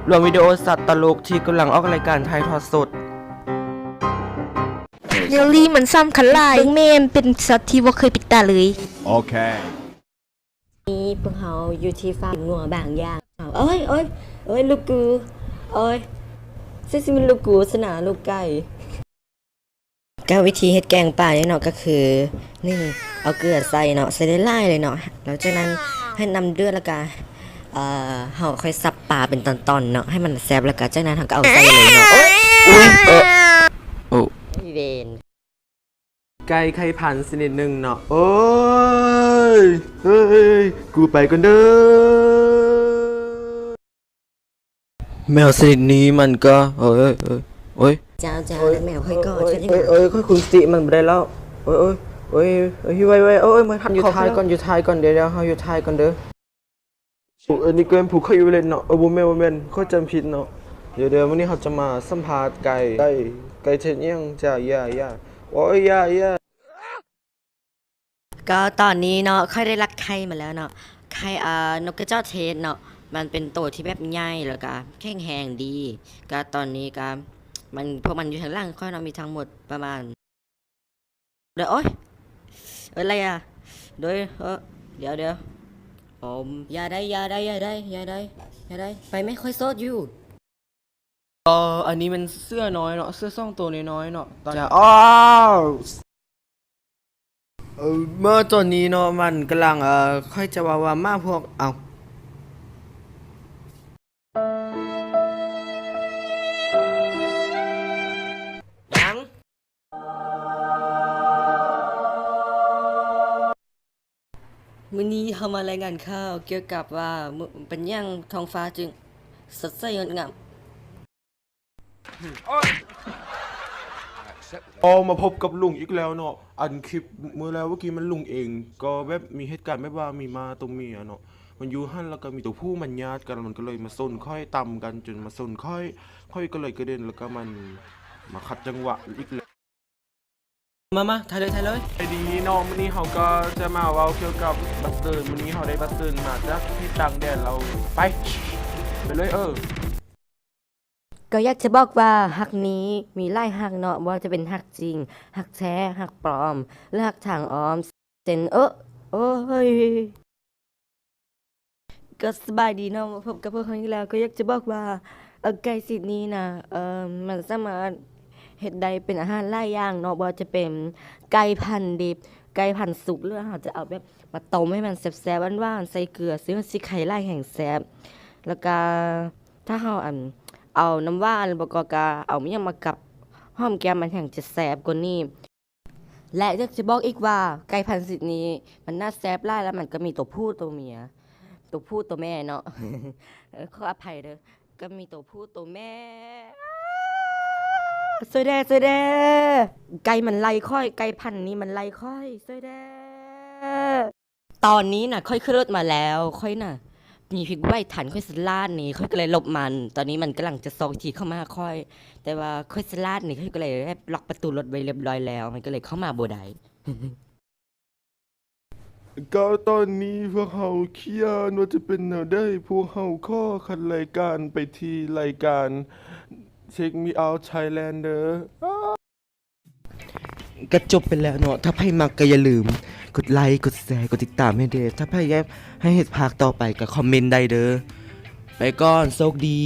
ລວມວິດີໂອສັດຕະຫຼົກທີ່ກຳລັງອອກລາຍການຖ່າຍທອດສົດ. ເຢລລີ້ມັນສຳຄັນຫຼາຍ. ເບິ່ງແມ່ ມັນເປັນສັດທີ່ບໍ່ເຄີຍປິດຕາເລີຍ. ໂອເຄ. ນີ້ພວກເຮົາຢູ່ທີ່ຟາມງົວບາງຢ່າງ. ໂອ້ຍ ໂອ້ຍ ໂອ້ຍ ລູກກູ ໂອ້ຍ ຊິ ຊິແມ່ນລູກກູຊະນະ ລູກໄກ່. ກະວິທີເຮັດແກງປານີ້ເນາະ ກະຄື ໜຶ່ງ ເອົາເກືອໃສ່ເນາະ ໃສ່ຫຼາຍໆເລີຍເນາະ ແລ້ວຈາກນັ້ນໃຫ້ນ້ຳເດືອດ ແລ້ວກະ ເອີ ເຮົາຄ່ອຍສັບປາເປັນຕອນໆເນາະ ໃຫ້ມັນແຊບ ແລ້ວກະຈາກນັ້ນເຮົາກະເອົາໃສ່ເລີຍເນາະ. ໂອ້ຍ ໂອ້ຍ ເອີ ໂອ້ ອີເວນ ໄກ່ໄຂ່ພັນຊະນິດໜຶ່ງເນາະ. ໂອ້ຍ ເອີຍ ກູໄປກ່ອນເດີ. ແມວຊະນິດນີ້ມັນກໍ ໂອ້ຍ ໂອ້ຍ ໂອ້ຍ ເຈົ້າ ເຈົ້າ ໂອ້ຍ ແມ່ຂ້ອຍກໍ ໂອ້ຍ ໂອ້ຍ ໂອ້ຍ ຂ້ອຍຄຸມສະຕິມັນບໍ່ໄດ້ແລ້ວ. ໂອ້ຍ ໂອ້ຍ ໂອ້ຍ ໂອ້ຍ ໄວໆ ໂອ້ຍ ມາ ຢູ່ທ້າຍກ່ອນ ຢູ່ທ້າຍກ່ອນ ດຽວໆ ເຮົາຢູ່ທ້າຍກ່ອນເດີ. ໂອ້ ອັນນີ້ກໍແມ່ນຜູ້ຂ້ອຍຢູ່ເລີຍເນາະ. ເອີ ບໍ່ແມ່ນ ບໍ່ແມ່ນ ຂ້ອຍຈຳຜິດເນາະ. ດຽວໆ ມື້ນີ້ເຮົາຈະມາສຳພາດໄກ່ ໄກ່ ໄກ່ເຮັດຫຍັງຈ້າ ຢ່າ ຢ່າ ໂອ້ຍ ຢ່າ ຢ່າ. ກໍຕອນນີ້ເນາະ ຂ້ອຍໄດ້ລັກໄຂ່ມາແລ້ວເນາະ ໄຂ່ ອ່າ ນົກກະຈອກເທດເນາະ ມັນເປັນໂຕທີ່ແບບໃຫຍ່ ແລ້ວກະແຂງແຮງດີ. ກະຕອນນີ້ກະມັນ ພວກມັນຢູ່ທາງຫຼັງຂ້ອຍເນາະ ມີທັງໝົດປະມານ ໂດຍ ໂອ້ຍ ເອີ ໄລອະ ໂດຍ ເອີ ດຽວໆ ໂອມ ຢ່າໄດ້ ຢ່າໄດ້ ຢ່າໄດ້ ຢ່າໄດ້ ຢ່າໄດ້ ໄປແມ່ ຂ້ອຍໂສດຢູ່. ເອີ ອັນນີ້ແມ່ນເສືອນ້ອຍເນາະ ເສືອສອງໂຕນ້ອຍໆເນາະ ຕອນ ເອີ ມາຕອນນີ້ເນາະ ມັນກຳລັງ ເອີ ຂ້ອຍຈະເວົ້າວ່າໝາພວກ ເອົ້າ ຫຍັງ? ມື້ນີ້ເຮົາມາລາຍງານຂ່າວກ່ຽວກັບວ່າ ເປັນຫຍັງທ້ອງຟ້າຈຶ່ງສົດໃສງົດງາມ. ໂອ້ຍ ເອົາມາພົບກັບລຸງອີກແລ້ວເນາະ. ອັນຄລິບມື້ແລ້ວ ເມື່ອກີ້ມັນລຸງເອງ ກໍແບບມີເຫດການແບບວ່າມີໝາຕົວເມຍເນາະ ມັນຢູ່ຫັ້ນ ແລ້ວກໍມີຕົວຜູ້ມັນຍາດກັນ ມັນກໍເລີຍມາຊົນຂ້ອຍ ຕຳກັນຈົນມາຊົນຂ້ອຍ ຂ້ອຍກໍເລີຍກະເດັນ ແລ້ວກໍມັນມາຂັດຈັງຫວະອີກແລ້ວ. ມາ ມາ ຖ່າຍເລີຍ ຖ່າຍເລີຍ. ສະບາຍດີເນາະ ມື້ນີ້ເຮົາກໍຈະມາເວົ້າກ່ຽວກັບບັດເຊີນ. ມື້ນີ້ເຮົາໄດ້ບັດເຊີນມາຈາກເຂດຕ່າງແດນແລ້ວ. ໄປ ໄປເລີຍ ເອີ. ກໍຢາກຈະບອກວ່າຮັກນີ້ມີຫຼາຍຮັກເນາະ ບໍ່ວ່າຈະເປັນຮັກຈິງ, ຮັກແທ້, ຮັກປອມ ຫຼື ຮັກທາງອ້ອມ ເຊັ່ນ ເອີ ໂອ້ຍ. ກໍສະບາຍດີເນາະ ມາພົບກັບພວກເຮົາອີກແລ້ວ. ກໍຢາກຈະບອກວ່າ ເອີ ໄກ່ຊະນິດນີ້ນະ ເອີ ມັນສາມາດເຮັດໄດ້ເປັນອາຫານຫຼາຍຢ່າງເນາະ ບໍ່ວ່າຈະເປັນໄກ່ພັນດິບ, ໄກ່ພັນສຸກ ຫຼື ເຮົາຈະເອົາແບບມາຕົ້ມໃຫ້ມັນແຊບໆ ຫວານໆ ໃສ່ເກືອ ຊິ ຊິໄຂ່ຫຼາຍແຮງແຊບ. ແລ້ວກະຖ້າເຮົາ ອັນ ເອົານ້ຳຫວານ ແລ້ວກໍ ກະເອົາຫຍັງມາກັບຫອມແກ້ມ ມັນແຮງຈະແຊບກວ່ານີ້. ແລະ ຢາກຈະບອກອີກວ່າ ໄກ່ພັນຊະນິດນີ້ມັນໜ້າແຊບຫຼາຍ ແລ້ວມັນກໍມີຕົວຜູ້ຕົວເມຍ ຕົວຜູ້ຕົວແມ່ເນາະ ເອີ ຂໍອະໄພເດີ ກໍມີຕົວຜູ້ຕົວແມ່. ຊ່ວຍແດ່ ຊ່ວຍແດ່ ໄກ່ມັນໄລ່ຂ້ອຍ ໄກ່ພັນນີ້ມັນໄລ່ຂ້ອຍ ຊ່ວຍແດ່. ຕອນນີ້ນະ ຂ້ອຍຂຶ້ນລົດມາແລ້ວ ຂ້ອຍນະມີພິກໄບທັນ ຂ້ອຍສະຫຼາດນີ້ ຂ້ອຍກໍເລີຍຫຼົບມັນ. ຕອນນີ້ມັນກຳລັງຈະຊອກທີ່ເຂົ້າມາຫາຂ້ອຍ ແຕ່ວ່າຂ້ອຍສະຫຼາດນີ້ ຂ້ອຍກໍເລີຍແບບລັອກປະຕູລົດໄວ້ລຽບຮ້ອຍແລ້ວ ມັນກໍເລີຍເຂົ້າມາບໍ່ໄດ້. ກໍຕອນນີ້ພວກເຮົາຄຽດວ່າຈະເປັນແນວໃດ ພວກເຮົາຂໍຂັດລາຍການໄປທີ່ລາຍການ Check Me Out Thailand ເດີ. ກໍຈົບໄປແລ້ວເນາະ. ຖ້າໃຜມັກກໍຢ່າລືມກົດໄລ ກົດແຊ ກົດຕິດຕາມໃຫ້ເດີ. ຖ້າໃຜຢາກໃຫ້ເຮັດພາກຕໍ່ໄປກໍຄອມເມັນໄດ້ເດີ. ໄປກ່ອນ ໂຊກດີ.